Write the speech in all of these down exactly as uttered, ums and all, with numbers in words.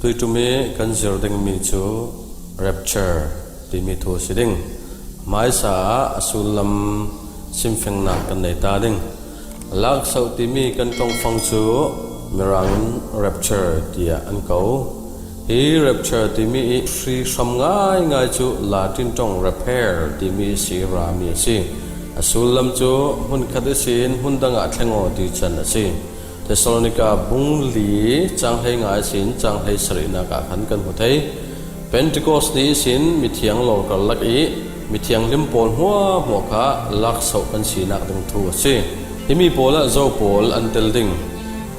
Tuiṭum hi kan zir dingmi cu rapture timi thu a si ding. Hmaisa ah a sullam simfengnak kan nei ta ding. Laksauh timi kan ṭongfang cu Mirang in rapture tiah an ko. Hi rapture timi i hri hram ngaingai cu Latin ṭong rapere timi ihsi rami a si. A sullam cu hmunkhat ihsin hmun dang ah thleng aw ti can a si. Thessalonika bung li cang hlei nga ihsin cang hlei sarihnak ah khan kan hmu thei. Pentecost ni ihsin mithiang lawng karlak i mithiang hlim pawl hmuahhmuah kha laksauh kan sinak ding thu a si. Himi pawl ah zo pawl an tel ding?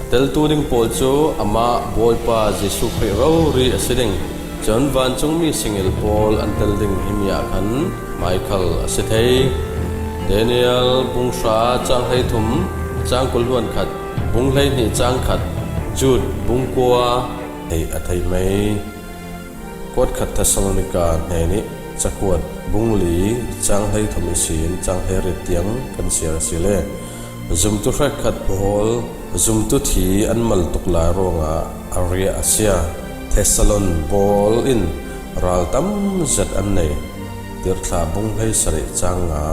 A teltu ding pawl cu amah Bawipa Jesuh Khrih rori a si ding. Cun vancungmi singil pawl an tel ding. Himi ah khan Michael a si thei. Daniel bung hra cang hlei thum, cang kul hluan khat, bung hlei hnih cang khat, Jude bung kua hei a thei mai. Kuat khat Thessalonika hnenih cakuat bung li cang hlei thum ihsin cang hlei riat tiang kan siar a si le zumtu hrekkhat pawl zumtu thi an mal tuk lai ruangah a riah a sia. Thessalon pawl in ral tam zet an nei. Tirhthlah bung hlei sarih cang nga.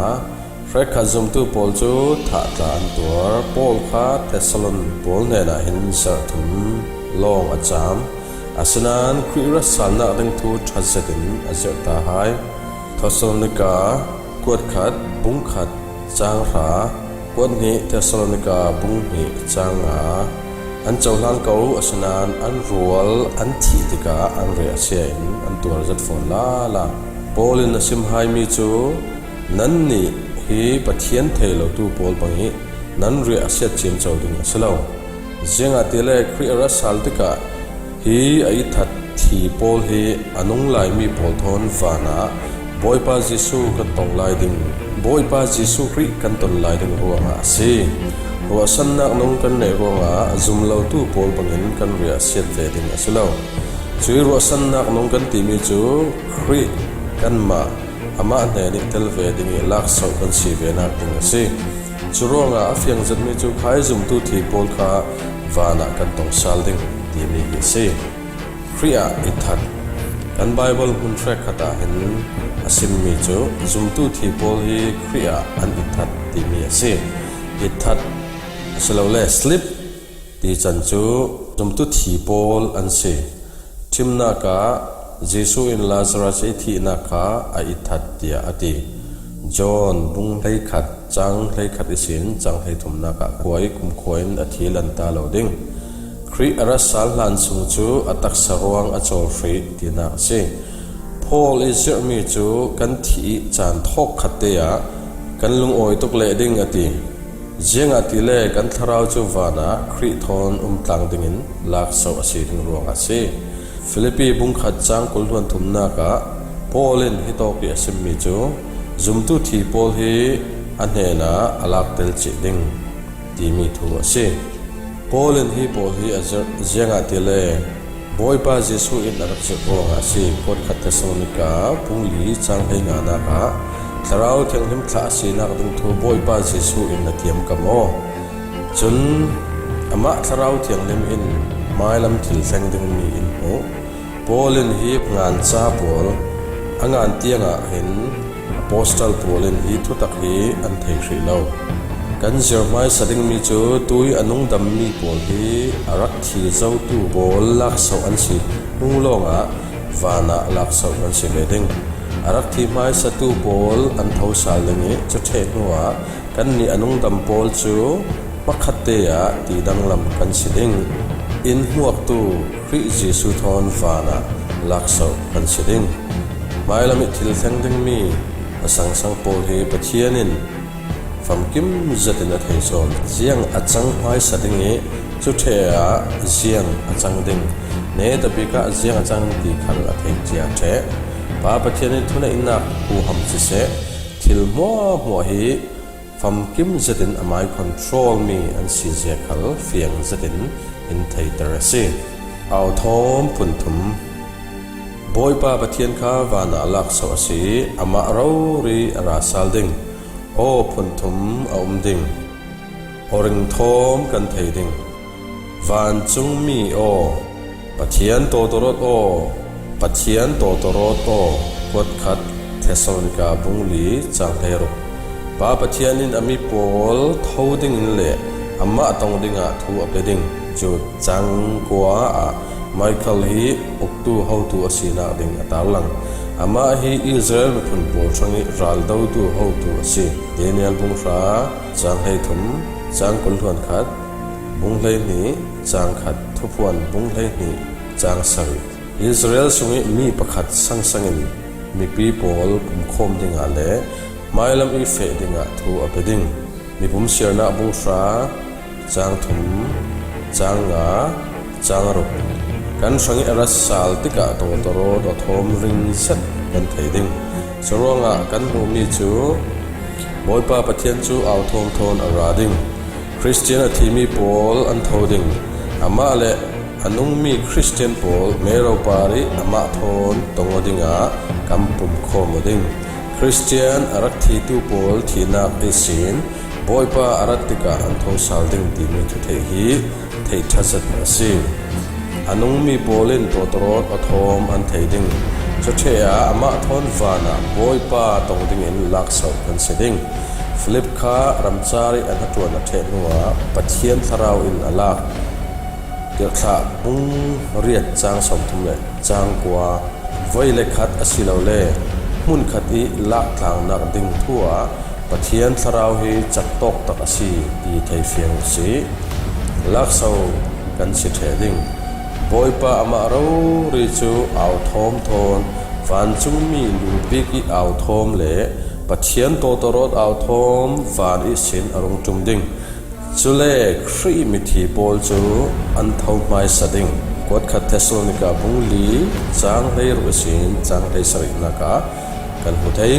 Hrekkhat zumtu pawl cu thah tla an tuar. Paul kha Thessalon pawl hnenah hin zarh thum lawng a cam. Asinain Khrih ratsalnak ding thu ṭha zetin a zirh ta hai. Thessalonika kuat khat, bung khat, cang hra, kuat hnih Thessalonika bung hnih cang nga. An cohlang ko, asinain an rual an thih tikah an riah a sia in an tuar zet fawn lala. Paul in a sim haimi cu, nannih hi Pathian thei lotu pawl bang i nan riah a siat ciamco ding a si lo. Ziangahtile Khrih a rat sal tikah hi a itthat thi pawl hi a nung laimi pawl thawn vanah Bawipa Jesuh kan tong lai ding, Bawipa Jesuh Khrih kan ton lai ding ruangah a si. Ruahsannak nung kan neih ruangah zum lotu pawl bangin kan riah a siat ve ding a si lo. Cuih ruahsannak nung kan timi cu Khrih kanmah amah hnen i tel ve ding i laksauh kan si venak ding a si. Curuangah a fiang zetmi cu khai zumtu thi pawl kha vanah kan tong sal ding timi hi a si. Khrih ah itthat. Kan Baibal hmun hrekkhat ah hin a simmi cu zumtu thi pawl hi Khrih ah an itthat timi a si. Itthat asilole slip ti can cu zumtu thi pawl an si. Ṭhimnak ah Jesuh in Lazarus i thihnak kha a itthat tiah a ti. John bung hleikhat, cang hleikhat ihsin cang hleithumnak ah khua i kumkhua in a thi lan ta lo ding. Khrih a rat sal hlan sung cu a taksa ruang a cawl hrih tinak a si. Paul i zirhmi cu kan thih i caan thawk khat te ah kan lungawi tuk leh ding a ti. Ziangahtile kan thlarau cu vanah Khrih thawn umtlang dingin laksauh a si ding ruangah a si. Filipi bung khat cang kul hluan thumnak ah Paul in hitawk i a simmi cu zumtu thi pawl hi a hnenah a lak tel cih ding timi thu a si. Paul in hi pawl hi a zirh, ziangahtile Bawipa Jesuh in a rak zirh ruangah a si. Kuat khat Thessalonika bung li cang hlei nganak ah Thlarau Thianghlim thlah a sinak ding thu Bawipa Jesuh in a tiamkam aw. Cun amah Thlarau Thianghlim in hmailam thil thleng dingmi in hmuh. Paul in hi nganca pawl a ngan tiangah hin apostol pawl in hi thutak hi an thei hrih lo. Kan zir hmaisa dingmi cu tui a nungdammi pawl hi a rak thi zotu pawl laksauh an si hnu lawngah vanah laksauh kan si ve ding. A rak thi hmaisatu pawl an tho sal ding i cu ṭheh hnuah kannih a nungdam pawl cu hmakhatte ah ti danglam kan si ding. In hmuaktu Khrih Jesuh thawn vanah laksauh kan si ding. Hmailam i thil thleng dingmi a sangsang pawl hi Pathian in famkim zetin a thei sawn. Ziang a cang hmaisa ding i cu ṭheh ah ziang a cang ding, netabik ah ziang a cang ti khal a thei cia ṭheh. Pa Pathian i thuneihnak huham siseh, thil hmuahhmuah hi famkim zetin amai controlmi an si zia khal fiang zetin in theiter a si. Au thawm phunthum. Bawipa Pathian kha vanah laksauh a si, amah rori a ra sal ding. Aw phunthum a um ding. Aw ring thawm kan thei ding. Vancungmi aw, Pathian tawtawrawt aw, Pathian tawtawrawt aw. Kuat khat Thessalonika bung li chang hleiruk. Pa Pathian in a mi pawl tho dingin le amah tong dingah thu a pe ding. Jude chang kua ah Michael hi uktu hotu a sinak ding a tarlang. Amah hi Israel miphun pawl hrangih raldotu hotu a si. Daniel bung hra chang hleithum, chang kul hluan khat, bung hleihnih chang khat, Thuphuan bung hleihnih chang sarih. Israel sungih mi pakhat sangsangin mipi pawl pumkhawm dingah le hmailam i feh dingah thu a pe ding. Mipum siarnak bung hra, chang thum, chang nga, chang ruk. Kan hrangih a rat sal tikah tawtawrawt aw thawm ring zet kan thei ding. Curuangah kan hmuhmi cu Bawipa Pathian cu au thawm thawn a ra ding. Khristian a thimi pawl an tho ding. Amah le a nungmi Khristian pawl mero parih amah thawn tong aw dingah kan pumkhawm aw ding. Khristian a rak thitu pawl thihnak ihsin Bawipa a rat tikah an tho sal ding timi thutheih hi theih ṭha zet a si. A nungmi pawl in tawtawrawt aw thawm an thei ding. Cu ṭheh ah amah thawn vanah Bawipa tong dingin lakso kan si ding. Filip kha ramcar ih a hnaṭuan a ṭheh hnuah Pathian Thlarau in a lak. Tirhthlah bung riat chang sawmthum le chang kua. Voi le khat asilole hmun khat ih laktlangnak ding thu ah Pathian Thlarau hi caktawk tak a si ti thei fiang uh si. Lakso kan si ṭheh ding. Bawipa amah rori cu au thawm thawn vancungmi lubik ih au thawm le Pathian tawtawrawt au thawm van ihsin a rung ṭum ding. Cule Khrih mithi pawl cu an tho hmaisa ding. Kuat khat Thessalonika bung li cang hleiruk ihsin cang hleisarihnak ah kan hmu thei.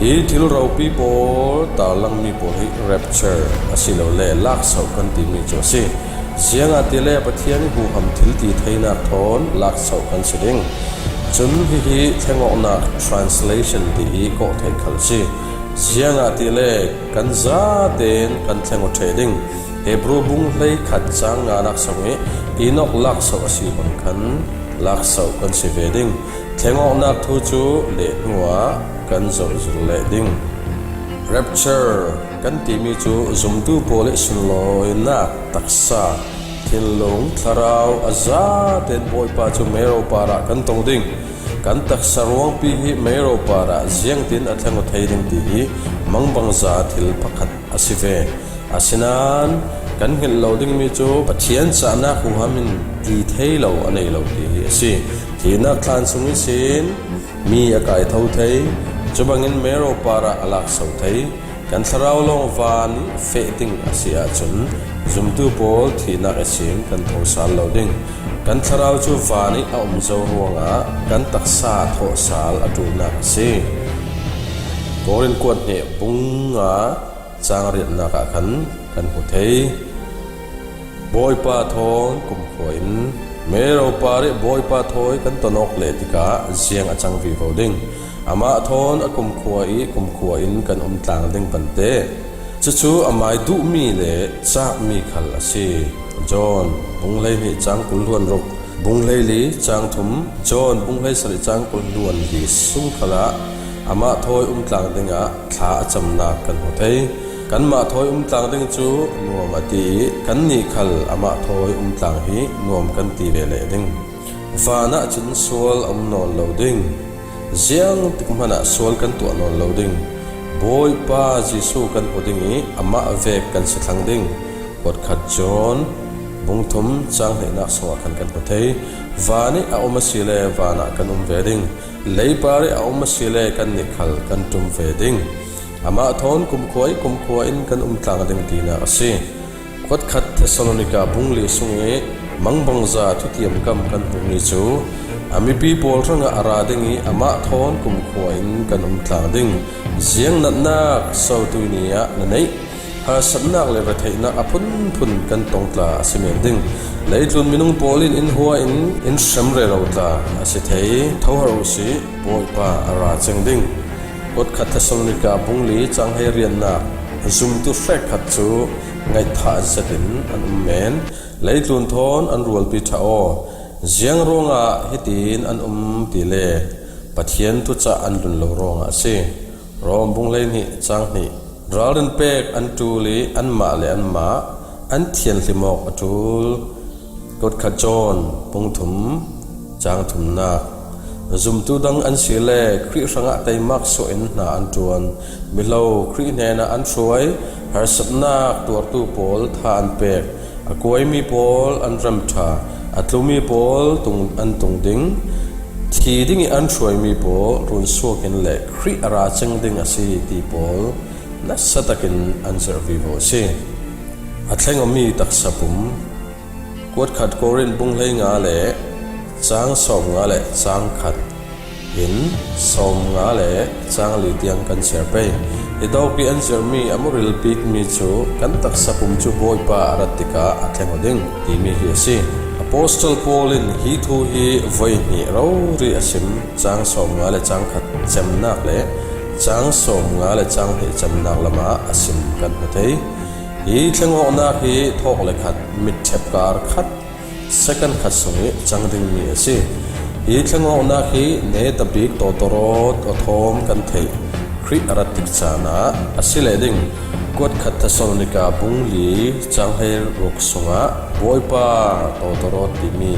Hi thil ropi pawl tarlangmi pawl hi rapture asilole lakso kan timi cu a si. Ziangahtile Pathian ih huham thil ti theinak thawn lakso kan si ding. Cun hihi thlengawknak translation ti ih kawh theih khal a si. Ziangahtile kan zaten kan thleng aw ṭheh ding. Hebru bung hleikhat cang nganak sungih Enoch lakso a si bang khan lakso kan si ve ding. Thlengawknak thu cu leh hnuah kan zoh zul leh ding. Rapture kan timi cu zumtu pawl ih sunlawinak taksa, thinlung, thlarau a zaten Bawipa cu mero parah kan tong ding. Kan taksa ruangpi hi mero parah ziangtin a thleng aw thei ding ti hi mangbangza thil pakhat a si ve. Asinain kan hngilh lo dingmi cu Pathian cahnak huham in ti thei lo a nei lo ti hi a si. Thihnak thlan sung ihsin mi a kai tho thei, cubangin mero parah a lakso thei. Kan thlarau lawng van ih feh ding a si ahcun zumtu pawl thihnak ihsin kan tho sal lo ding. Kan thlarau cu van ih a um zo ruangah kan taksa thawh sal a ṭulnak a si. Korin kuat hnih bung nga cang riatnak ah khan kan hmu thei. Bawipa thawn kumkhua in mero parih Bawipa thawi kan ton awk leh tikah ziang a cang vivo ding. Amah thawn a kumkhua ih kumkhua in kan um tlang ding pante. Cucu amai duhmi le cakmi khal a si. John bung hleihnih cang kul hluan ruk, bung hleili cang thum, John bung hleisarih cang kul hluan li sung khalah amah thawi um tlang dingah thla a camnak kan hmu thei. Kanmah thawi um tlang ding cu nuam a ti ih kannih khal amah thawi um tlang hi nuam kan ti ve leh ding. Van ah cun sual a um nawn lo ding. Ziang tik hmanh ah sual kan tuah nawn lo ding. Bawipa Jesuh kan hmu ding ih amah vek kan si thlang ding. Kuat khat John bung thum cang hnihnak sungah khan kan hmu thei. Van ih a um asile van ah kan um ve ding. Leipar ih a um asile kannih khal kan ṭum ve ding. Amah thawn kumkhua ih kumkhua in kan um tlang ding tinak a si. Kuat khat Thessalonika bung li sungih mangbangza thutiamkam kan hmuhmi cu a mipi pawl hrangah a ra ding ih amah thawn kumkhua in kan um tlang ding. Ziang natnak so tuihni ah na neih? Harsatnak le retheihnak a phunphun kan tong tla a si men ding. Leitlun minung pawl in in hua in in hrem rero tla a si thei. Thoharh uhsi, Bawipa a ra ceng ding. Kuat khat Thessalonika bung li cang hleiriatnak zumtu hrekkhat cu ngaihthah zetin an um men. Leitlun thawn an rualpi ṭha aw. Ziang ruangah hitin an um ti le Pathian thucah an lun lo ruangah a si. Rom bung hleihnih chang hnih. Ralrin pek an ṭul i anmah le anmah an thianhlim awk a ṭul. Kotkhat John bung thum chang thumnak. Zumtu dang an si le Khrih hrangah teimak suahin hna an ṭuan. Mihlo Khrih hnenah an hruai, harsatnak tuartu pawl tha an pek, a kuaimi pawl an remṭha, a tlumi pawl tung an tung ding, thi ding i an hruaimi pawl runsuak in le Khrih a ra ceng ding a si ti pawl nasa takin an zirh vivo a si. A thleng awmi taksa pum. Kuatkhat Korin bung hleinga le chang sawmnga le chang khat in sawmnga le chang li tiang kan siar pei. Hi dawk i an zirhmi a muril bikmi cu kan taksa pum cu Bawipa a rat tikah a thleng aw ding timi hi a si. Apostol Paul in hi thu hi voi hnih rori a sim, chang sawmnga le chang khat cemnak le chang sawmnga le chang hnih cemnak lamah a sim kan hmu thei. Hi thlengawknak hi thawk le khat, mitṭhep kar khat, second khat sung i cang dingmi a si. Hi thlengawknak hi netabik tawtawrawt aw thawm kan theih Khrih a rat tik caan ah a si leh ding. Kuatkhat Thesalonika bung li cang hleiruk sungah Bawipa tawtawrawt timi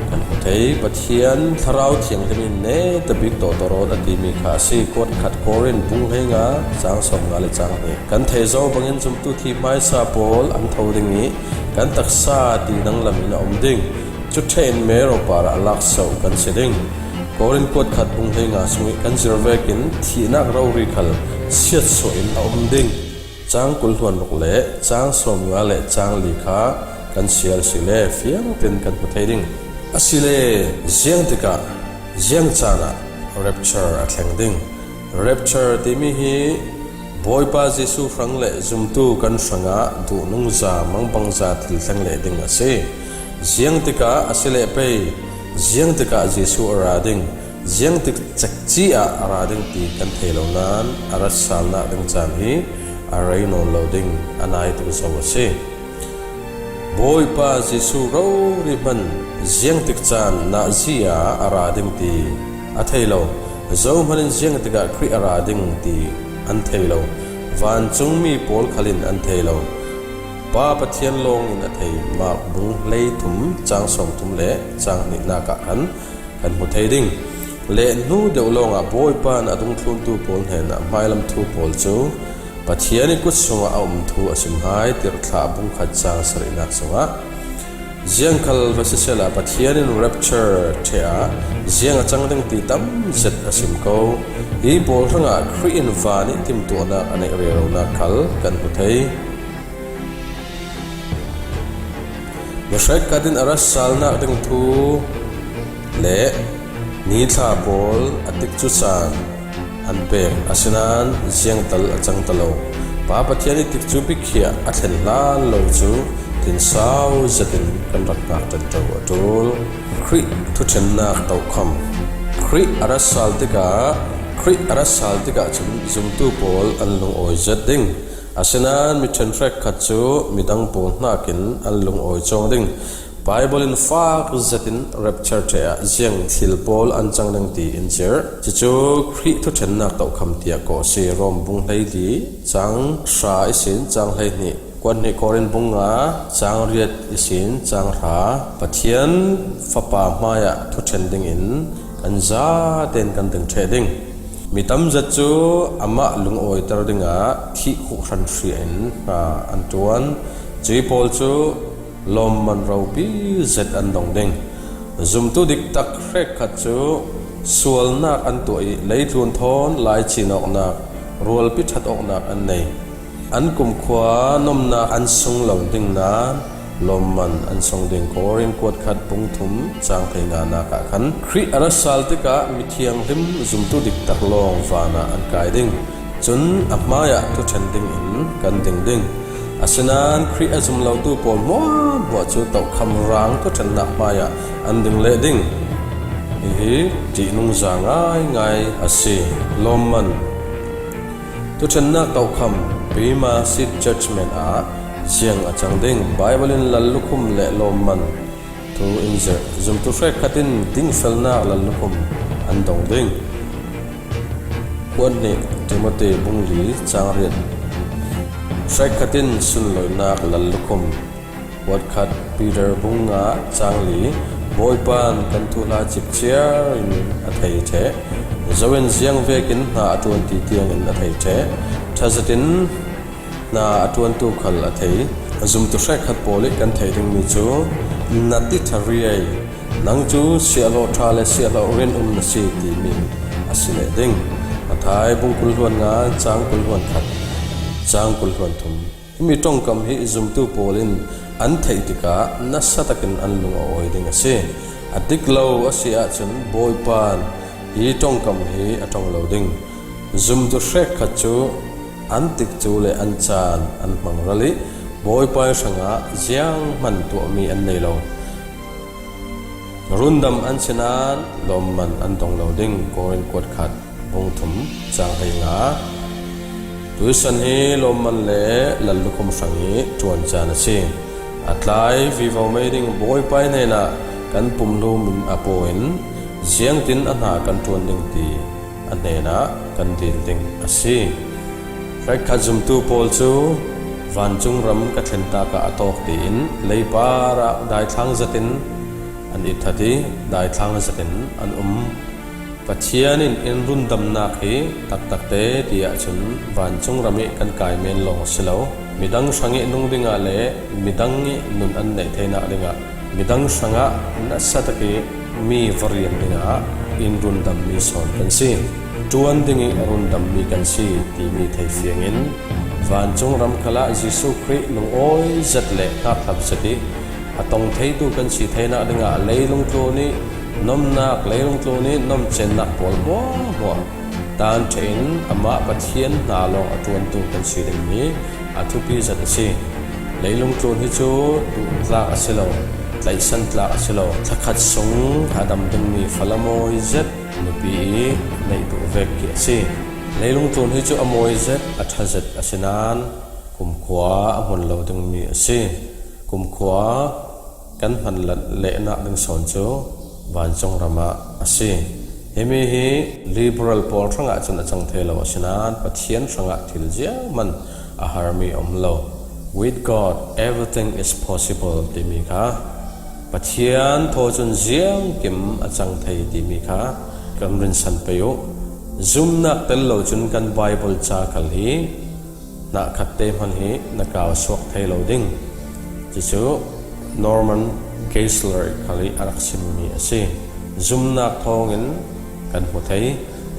kan hmu thei. Pathian Thlarau Thianghlim in netabik tawtawrawt a timi kha a si. Kuatkhat Korin bung hleinga cang sawmnga le cang hnih. Kan thei zo bangin zumtu thi hmaisa pawl an tho ding i kan taksa ti danglam in a um ding. Cu ṭheh in mero parah lakso kan si ding. Korin kuatkhat bung hleinga sung i kan zir vekin thihnak rori khal siatsuah in a um ding. Cang kul hluan ruk le cang sawmnga le cang li kha kan siar si le fiangten kan hmu thei ding. Asile ziang tikah, ziang caan ah rapture a thleng ding? Rapture timi hi Bawipa Jesuh hrang le zumtu kan hrangah duhnungza mangbangza thil thleng leh ding a si. Ziang tikah a si leh pei, ziang tikah Jesuh a ra ding, ziang tik cekci ah a ra ding ti kan thei lo nain a ratsalnak ding caan hi a rei nawn lo ding a nai tuk zo a si. Bawipa Jesuh rori hman ziangtik caan nahzi ah a ra ding ti a thei lo. Zohman in ziangtik ah Khrih a ra ding ti an thei lo. Vancungmi pawl khal in an thei lo. Pa Pathian lawng in a thei. Mark bung hleithum cang sawmthum le cang hnihnak ah khan kan hmu thei ding. Leh hnu deuh lawngah Bawipa in a dungthluntu pawl hnenah hmailam thu pawl cu Pathian i kut sungah a um thu a sim hai, Tirhthlah bung khat cang sarihnak sungah. Ziangkhal va sisehla Pathian in rapture ṭheh ah ziang a cang ding ti tam zet a sim ko. Hi pawl hrangah Khrih in van i timtuahnak a neih reronak khal kan hmu thei. Mi hrekkhat in a ratsalnak ding thu le ni thla pawl a tikcu caan an pek, asinain ziangtal a cang ta lo. Pa Pathian i tikcu bikhiah a thlen hlan lo cu tinsau zetin kan rak ngak ṭanṭo a ṭul. Khrih thuṭhennak tohkham. Khrih a ratsal tikah, Khrih a ratsal tikah cun zumtu pawl an lungawi zet ding. Asinain mi ṭhenhrek khat cu midang pawl hnakin an lungawi cawng ding. Baibal in fak zetin rapture ṭheh ah ziang thil pawl an cang ding ti in zirh. Cucu Khrih thuṭhennak tohkham tiah kawh a si. Rom bung hleili cang hra ihsin cang hleihnih, kuat hnih Korin bung nga cang riat ihsin cang hra, Pathian Fapa hmaiah thuṭhen dingin kan zaten kan ding ṭheh ding. Mi tamzet cu amah lungawiter dingah thih khuhhran hriah in hna an ṭuan. Cuih pawl cu lawmman ropi zet an dong ding. Zumtu diktak hrekkhat cu sualnak an tuah i leitlun thawn laicinawknak, rualpi ṭhatawknak an nei. An kumkhua nomnak an sung lo ding nain lawmman an sung ding. Korin kuat khat bung thum cang hleinganak ah khan Khrih a rat sal tikah mithianghlim zumtu diktak lawng vanah an kai ding. Cun a hmaiah thuṭhen dingin kan ding ding. Asinain Khrih a zum lotu pawl hmuahhmuah cu tohkham rang thuṭhennak hmaiah an ding leh ding. Hihi ṭihnungza ngaingai a si. Lawmman. Thuṭhennak tohkham, Bema Seat Judgment ah ziang a cang ding. Baibal in lallukhum le lawmman Thu in zirh. Zumtu hrekkhat in dingfelnak lallukhum an dong ding. Kuat nih Timothy bung li cang riat. Hrekkhat in sunloinak lallukhum. Kuat khat Peter bung nga cang li. Bawipa in kan thuhla cipciar in a thei ṭheh. Zo in ziang vekin hna a ṭuan ti tiangin a thei ṭheh. Ṭha zetin hna a ṭuantu khal a thei. Zumtu hrekkhat pawl i kan theih dingmi cu na ti ṭha riai, nang cu siahhlawh ṭha le siahhlawh rinum na si timi a si leh ding. Matthai bung kul hluan nga, cang kul hluan khat, cang kul hluan thum. Himi ṭongkam hi zumtu pawl in an theih tikah nasa takin an lung a awi ding a si. A dik lo a si ahcun Bawipa in hi ṭongkam hi a ṭong lo ding. Zumtu hrekkhat cu an tikcu le an caan an hmang ral i Bawipa ih hrangah zianghman tuahmi an nei lo. Rundam an si nain lawmman an dong lo ding. Korin kuat khat bung thum cang hlei nga. Tuisan hi lawmman le lallukhum hrang i ṭuan caan a si. A tlai vivo mei ding Bawipa ih hnenah kan pumhlum in a paw in ziangtin a hna kan ṭuan ding ti a hnenah kan dil ding a si. Hrekkhat zumtu pawl cu vancung ram ka thlen tak ah a tawk tiin leipar ah daithlang zetin an i that i daithlang zetin an um. Pathian in in rundamnak hi taktakte ti ahcun vancung ram i kan kai men lawng a si lo. Midang hrang i nung dingah le midang i nun an neih theinak dingah midang hrangah nasa tak i mi va rian dingah in rundammi sawn kan si. Ṭuan ding i rundammi kan si timi thei fiangin vancung ram khalah Jesuh Khrih lungawi zet le hngakhlap zet i a tong theitu kan si theinak dingah leilung tlun i nomnak, leilung tlun i nomcennak pawl hmuahhmuah tan ṭheh in amah Pathian hna lawng a ṭuantu kan si ding hi a thupi zet a si. Leilung tlun hi cu duh tlak a si lo, tlaihsan tlak a si lo, thlakhat sung a dam dingmi fala mawi zet nupi i neih duh vek khi a si. Leilung tlun hi cu a mawi zet, a ṭha zet a si nain kumkhua a hmun lo dingmi a si. Kumkhua kan hman lehnak ding sawn cu vancung ram ah a si. Himi hi liberal pawl hrangah cun a cang thei lo a si nain Pathian hrangah thil zianghman a harmi a um lo. With God, everything is possible timi kha, Pathian thaw cun ziangkim a cang thei timi kha kan rinsan pei uh. Zumnak tel lo cun kan Baibal ca khal hi hna khatte hmanh hi na kau suak thei lo ding. Cucu Norman Geisler khal i a rak simmi a si. Zumnak thawngin kan hmu thei,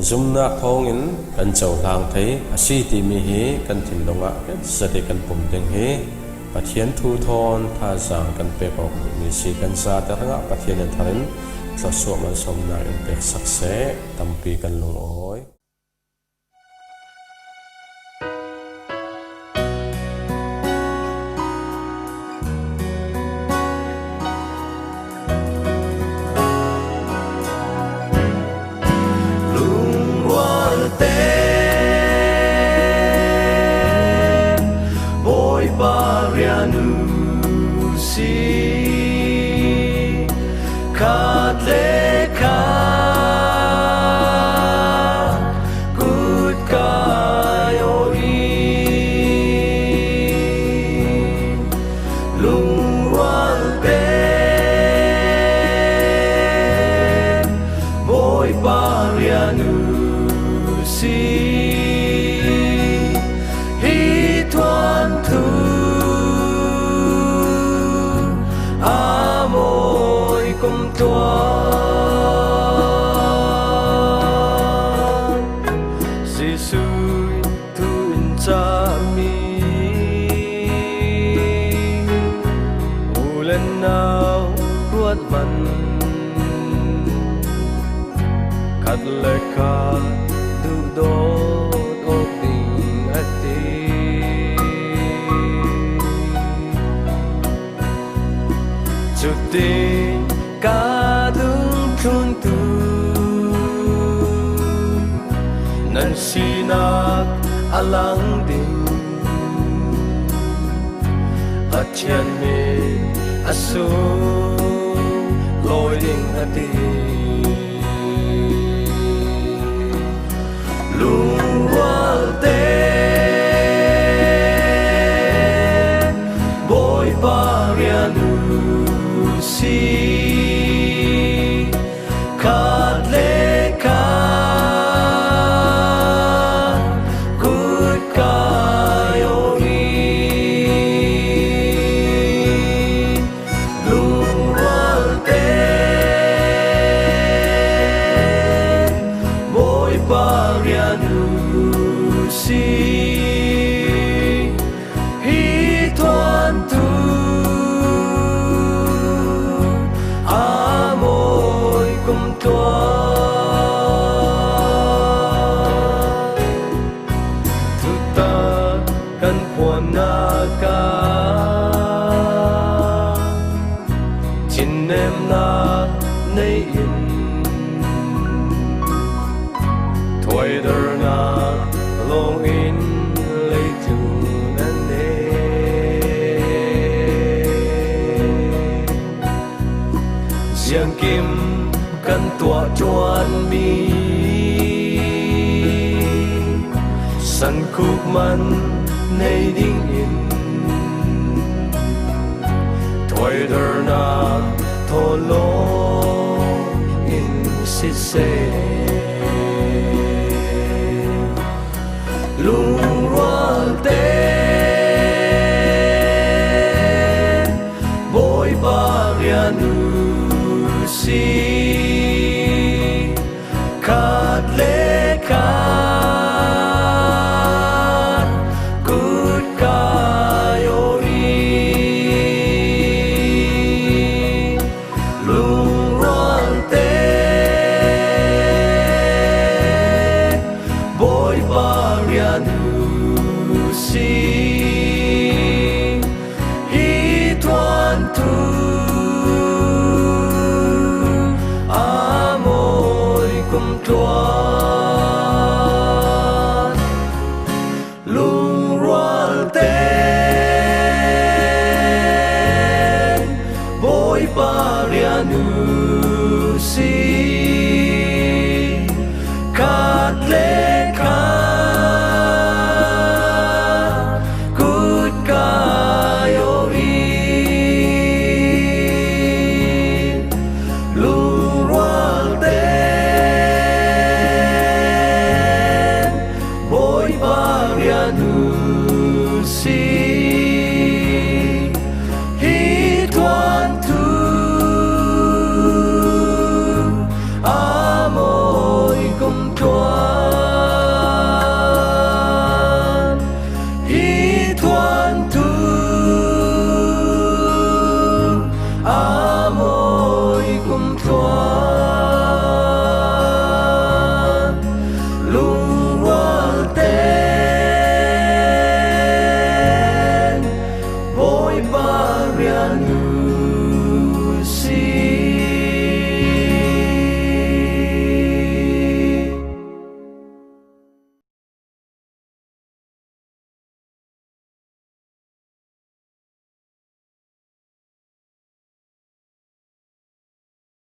zumnak thawngin kan cohlang thei a si timi hi kan thinlung ah kan zat i kan pum ding hi. Pathian thu thawn thazaang kan pek awk duhmi si kan zate hrangah Pathian in thar in thluasuah malsawmnak in pek sak seh, tampi kan lungawi. Lungrual te Bawipa rian u si, khat le khat kut kai aw i, lungrual te Bawipa rian u si. Hi thuanthu a mawi kum tuan Jesuh thu in cahmi u le nau ruat hmanh khat le khat duhdawt awk ding a ti. Cuti ka dungthluntu nan sinak a lang ding, Pathian min a sung lawi ding a ti. Lungrualte Bawipa rian uh si, khat le khat kut kai aw hi. Lungrualte Bawipa rian uh si, hi tuan tu a mawi kum tua. Thutak kan phuannak ah thinnemnak nei in, thuaidarnak lawng in leitung nan nei. Siangkim kan tuah ṭuanmi sankhuk man nei dingin, thuaidarnak thawn lawng in sit seh. Lungrualte Bawipa rian uh si, khat le khat kut kai aw hi. Lungrualte Bawipa rian uh si, hi tuan tu a mawi kum tua. Lungrualte Bawipa rian uh